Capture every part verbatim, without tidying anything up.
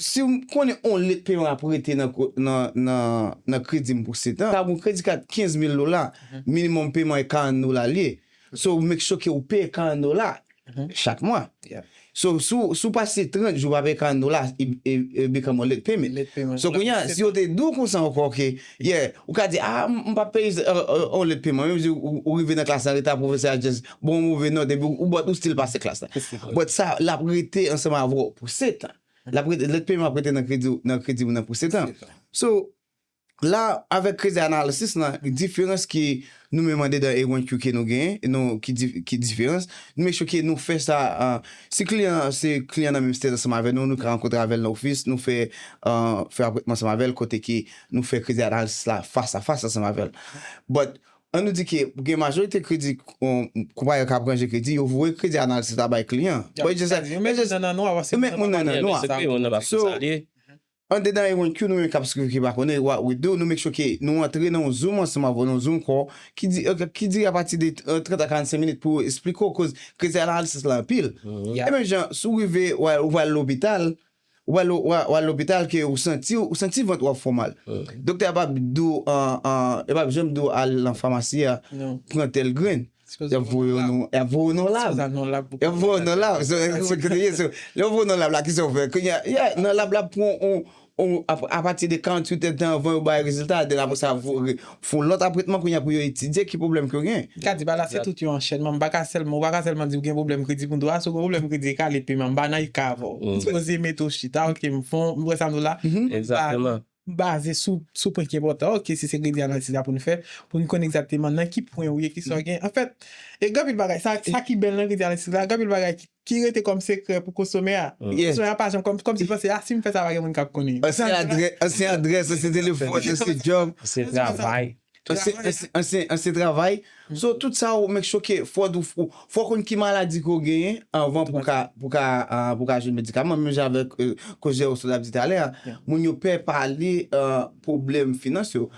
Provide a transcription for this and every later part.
si m konnen yon lèt peman ap rete nan, ko- nan, nan, nan kredi m pou sèt an, sa gon kredi kat kenz mil dola, minimum peman e karant dola li ye. So, make sure ke ou peye karant dola chak mwa. So, si w si w pase trant jou pa peye karant dola, e, e, e become a late payment. So, kounye a, si yo te di w konsa ankò ke, yeah, ou ka di, ah, m m pa peye yon late payment. Menm si ou, ou rive nan klas an reta, pwofesè a just bon move nòt, epi ou, ou still pase klas la. But sa, l ap rete ansanm avè w pou sèt an. L ap rete, late payment ap rete nan kredi, nan kredi w nan pou sèt an. So, la, avèk kredi analysis lan, diferans ki nou menm andedan A one Q ke nou genyen, nou, ki, di- ki diferans, nou make sure ke nou fè sa, uh, si kliyan an se kliyan nan menm state ansanm avè nou, nou ka rankontre avè l nan ofis, nou fè, uh, fè apwentman ansanm avè l, kote ke nou fè kredi analysis la fas a fas ansanm avè l. But, an nou di ke gen majorite kredi, um, konpayi ka ap ranje kredi, yo voye kredi analysis la bay kliyan. But just like, yo met moun nan nwa, yo met moun nan nwa. So, andedan A one Q, nou menm k ap swiv ki pa konnen what we do, nou make sure ke nou antre nan yon Zoom ansanm avè w, nan yon Zoom call, ki di, euh, ki dire apati de, euh, trant a karannsenk minit pou eksplike w koz kredi analysis la anpil. E menm jan, si w rive, w al, w al lopital, w al, w al, w al lopital ke ou santi, ou santi vant w ap fè w mal. Doktè a p ap di w, euh, euh, e p ap janm di w al nan famasi a, pran tèl grenn. Y ap voye w nan, y ap voye w nan lab. Y ap voye w nan lab. So, so, so, lè yo voye w nan lab la, kisa w fè? Kounye a, yeah, nan lab la, pran on, on, ap- apati de karanntuit èdtan anvan yo bay rezilta, then apre sa, vo- re- fè yon lòt apwentman kounye a pou yo etidye ki pwoblèm ke w gen. Gade, bagay la, se tout yon anchènman. M pa ka sèlman, ou pa ka sèlman di w gen pwoblèm kredi pou m di w, ah, si w gen pwoblèm kredi, e ka late payment, m pa nan ka avè w. M sipoze mete w chita, ok, m fè w, m wè sa m di w la. Egzakteman. Baze sou, sou pwen ki enpòtan. Ok, si se kredi analysis la pou n fè, pou n konn egzakteman nan ki pwen ou ye, ki sa w gen. Anfèt, e gen anpil bagay, sa, sa ki bèl nan kredi analysis la, gen anpil bagay ki, ki rete kòm sekrè pou konsomè a. Konsomè a pa janm, kòm, kòm si l panse, ah, si m fè sa, pa gen moun k ap konnen. Ansyen adrès, ansyen adrès, ansyen telefòn, ansyen job. Ansyen travay. Ansyen, ansyen, ansyen, ansyen travay. So, tout sa, ou make sure ke fò w, fò w konn ki maladi ke w genyen anvan pou w ka, pou w ka, ah, pou w ka jwenn medikaman. Menm jan avèk, euh, koze w sot ap di talè a, moun yo pè pale, euh, pwoblèm finans yo.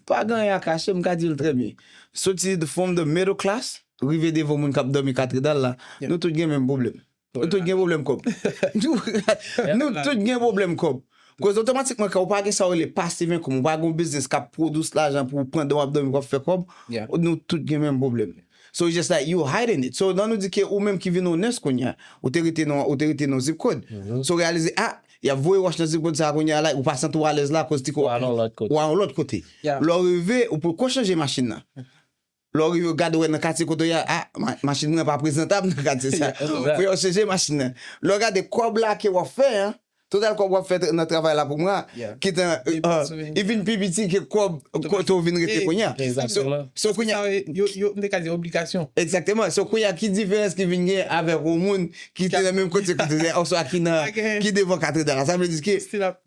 Pa gen anyen a kache, m ka di l trè byen. Soti from the middle class, rive devan moun k ap dòmi katedral la, nou tout gen menm pwoblèm. Nou tout gen pwoblèm kòb. Nou, nou tout gen pwoblèm kòb. Koz otomatikman, kan ou pa gen sa w rele passive income, ou pa gen yon biznis k ap pwodui lajan pou w pandan w ap dòmi, w ap fè kòb, nou tout gen menm pwoblèm. So it's just like you hiding it. So, nan nou di ke ou menm ki vin yon nurse kounye a, ou te rete nan, ou te rete nan zip code. So, w reyalize, ah, y ap voye wòch nan zip code sa a kounye a, like, ou pa santi w alèz la, koz ti kò, ou al yon lòt kote. Lè w rive, ou poko chanje machin nan. Lè w rive, w gade, w wè nan katye kote w ye a, ah, ma- machin mwen pa prezantab nan katye sa. Fò w chanje machin nan. Lè w gade kòb la ke w ap fè an, total kòb w ap fè nan travay la pou mwa, ki te, euh, li vin pi piti ke kòb kote w vin rete kounye a. So, so kounye a, yo, yo, m te ka di obligasyon. Egzakteman. So kounye a, ki diferans ki vin gen avèk yon moun ki te nan menm kote kote w ye a, oswa ki nan, ki devan katedral la? Sa vle di ke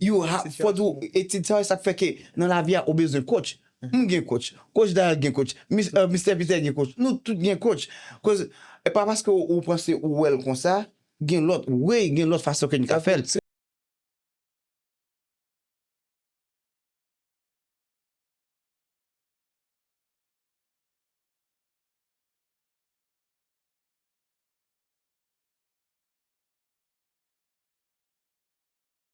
you have, fò w etid sa, sa k fè ke nan lavi a, ou bezwen coach. M gen coach. Coach Dayal gen coach. Mis- euh, Mistè Peter gen coach. Nou tout gen coach. Koz, e pa paske ou, ou panse ou wè l konsa, gen lòt way, gen lòt fason ke n ka fè l.